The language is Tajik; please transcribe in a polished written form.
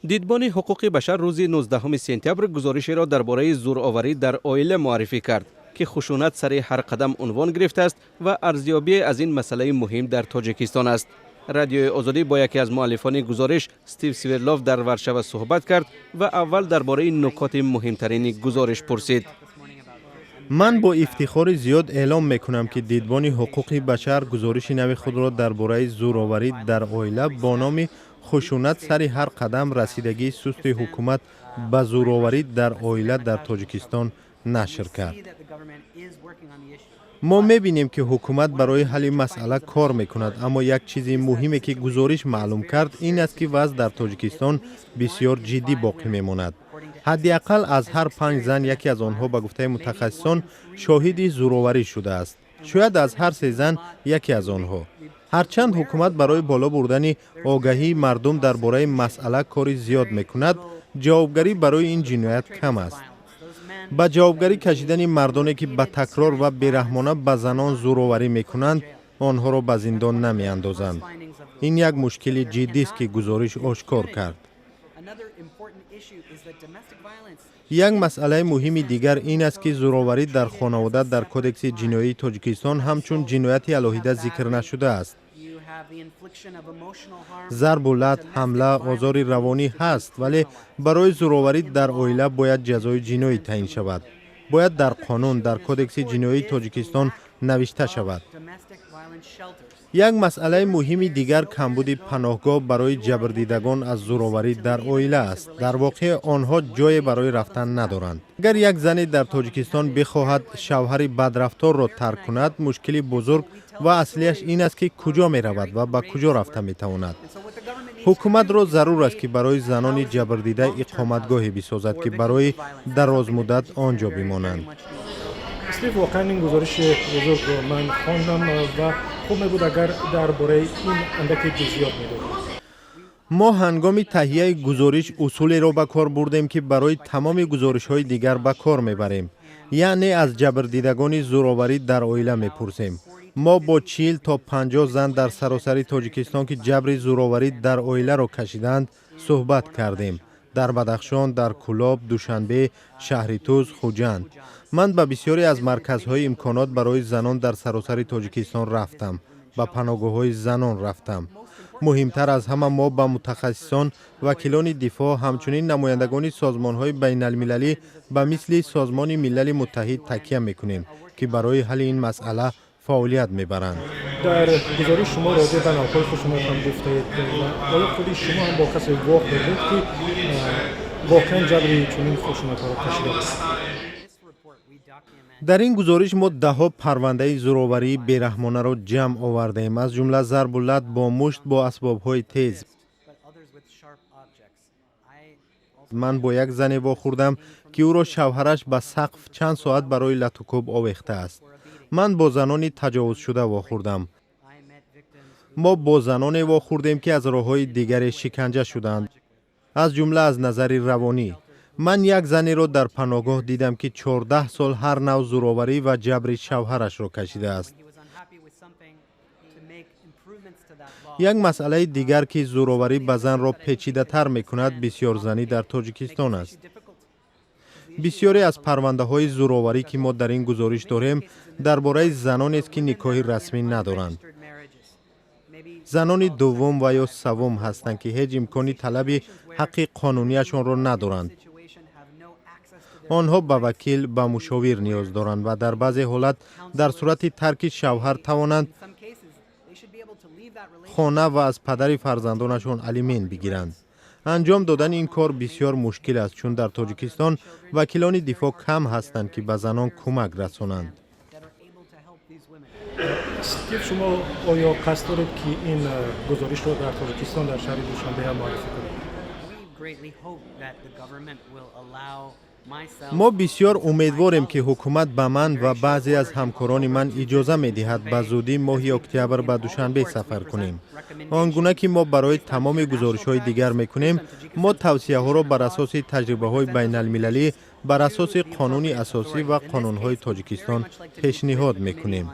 Дидбони ҳуқуқи башар рӯзи 19 сентябр гузоришеро дар бораи зӯроварӣ дар оила муаррифӣ кард, ки «Хушунат сари ҳар қадам» унвон гирифтааст ва арзёбие аз ин масъалаи муҳим дар Тоҷикистон аст. Радиои Озодӣ бо яке аз муаллифони гузориш, Стив Свердлов, дар Варшава суҳбат кард ва аввал дар бораи нукоти муҳимтарини гузориш пурсид. Ман бо ифтихори зиёд эълом мекунам, ки Дидбони ҳуқуқи башар гузориши нави худро дар бораи зӯроварӣ дар оила бо номи «Хушунат сари ҳар қадам: расидагии сусти ҳукумат ба зӯроварӣ дар оила дар Тоҷикистон» нашр кард. Мо мебинем, ки ҳукумат барои ҳалли масъала кор мекунад, аммо як чизи муҳиме, ки гузориш маълум кард, ин аст, ки вазъ дар Тоҷикистон бисёр ҷиддӣ боқӣ мемонад. Ҳадди ақал аз ҳар панҷ зан яке аз онҳо, ба гуфтаи мутахассисон, шоҳиди зӯроварӣ шудааст, шояд аз ҳар се зан яке аз онҳо. Ҳарчанд ҳукумат барои боло бурдани огаҳии мардум дар бораи масъала кори зиёд мекунад, ҷавобгарӣ барои ин ҷиноят кам аст. Ба ҷавобгарӣ кашидани мардоне, ки ба такрор ва бераҳмона ба занон зӯроварӣ мекунанд, онҳоро ба зиндон намеандозанд. Ин як мушкили ҷиддист, ки гузориш ошкор кард. Як масъалаи муҳими дигар ин аст, ки зӯроварӣ дар хонавода дар Кодекси ҷиноии Тоҷикистон ҳамчун ҷинояти алоҳида зикр нашудааст. Зарбу лат, ҳамла, озори равонӣ ҳаст, вале барои зӯроварӣ дар оила бояд ҷазои ҷиноӣ таъин шавад, бояд дар қонун, дар Кодекси ҷиноии Тоҷикистон навишта шавад. Як масъалаи муҳими дигар камбуди паноҳгоҳ барои ҷабрдидагон аз зӯроварӣ дар оила аст. Дар воқеъ, онҳо ҷое барои рафтан надоранд. Агар як зане дар Тоҷикистон бихоҳад шавҳари бадрафторро тарк кунад, мушкили бузург ва аслиаш ин аст, ки куҷо меравад ва ба куҷо рафта метавонад. Ҳукуматро зарур аст, ки барои занони ҷабрдида иқоматгоҳе бисозад, ки барои дарозмуддат он ҷо бимонанд. Стив, воқеан ин гузориши бузургро ман хондам ва хуб мебуд, агар дар бораи ин андаке ҷузъиёт медодед. Мо ҳангоми таҳияи гузориш усулеро ба кор бурдем, ки барои тамоми гузоришҳои дигар ба кор мебарем, яъне аз ҷабрдидагони зӯроварӣ дар оила мепурсем. Мо бо 40 то 50 зан дар саросари Тоҷикистон, ки ҷабри зӯроварӣ дар оиларо кашидаанд, суҳбат кардем: дар Бадахшон, дар Кӯлоб, Душанбе, шаҳри Тӯз, Хуҷанд. Ман ба бисёре аз марказҳои имконот барои занон дар саросари Тоҷикистон рафтам, ба паноҳгоҳҳои занон рафтам. Муҳимтар аз ҳама, мо ба мутахассисон, вакилони дифоъ, ҳамчунин намояндагони созмонҳои байналмилалӣ ба мисли Созмони Милали Муттаҳид такя мекунем, ки барои ҳалли ин масъала фаъолият мебаранд. Дар гузориш шумо роҷеъ ба навъҳои хушунат ҳам гуфтаед. Оё худи шумо ҳам бо касе вохӯрдед, ки воқеан ҷабри чунин хушунатҳоро кашида буд? Дар ин гузориш мо даҳҳо парвандаи зӯроварии бераҳмонаро ҷамъ овардаем, аз ҷумла зарбу лат бо мушт, бо асбобҳои тез. Ман бо як зане вохӯрдам, ки ӯро шавҳараш ба сақф чанд соат барои латукӯб овехтааст. Ман бо занони таҷовузшуда вохӯрдам. Мо бо заноне вохӯрдем, ки аз роҳҳои дигаре шиканҷа шуданд, аз ҷумла аз назари равонӣ. Ман як занеро дар паноҳгоҳ дидам, ки 14 сол ҳар нав зӯроварӣ ва ҷабри шавҳарашро кашидааст. Як масъалаи дигар, ки зӯроварӣ ба занро печидатар мекунад, бисёрзанӣ дар Тоҷикистон аст. Бисёре аз парвандаҳои зӯроварӣ, ки мо дар ин гузориш дорем, дар бораи занонест, ки никоҳи расмӣ надоранд, занони дуввум ва ё саввум ҳастанд, ки ҳеҷ имкони талаби ҳаққи қонунияшонро надоранд. Онҳо ба вакил, ба мушовир ниёз доранд ва дар баъзе ҳолат дар сурати тарки шавҳар тавонанд хона ва аз падари фарзандонашон алимент бигиранд. Анҷом додани ин кор бисёр мушкил аст, чун дар Тоҷикистон вакилони дифоъ кам ҳастанд, ки ба занон кӯмак расонанд. Стив, шумо оё қасд доред, ки ин гузоришро дар Тоҷикистон, дар шаҳри Душанбе ҳам муаррифӣ кунед? Мо бисёр умедворем, ки ҳукумат ба ман ва баъзе аз ҳамкорони ман иҷоза медиҳад ба зудӣ моҳи октябр ба Душанбе сафар кунем. Он гуна ки мо барои тамоми гузоришҳои дигар мекунем, мо тавсияҳоро бар асоси таҷрибаҳои байналмилалӣ, бар асоси қонуни асосӣ ва қонунҳои Тоҷикистон пешниҳод мекунем.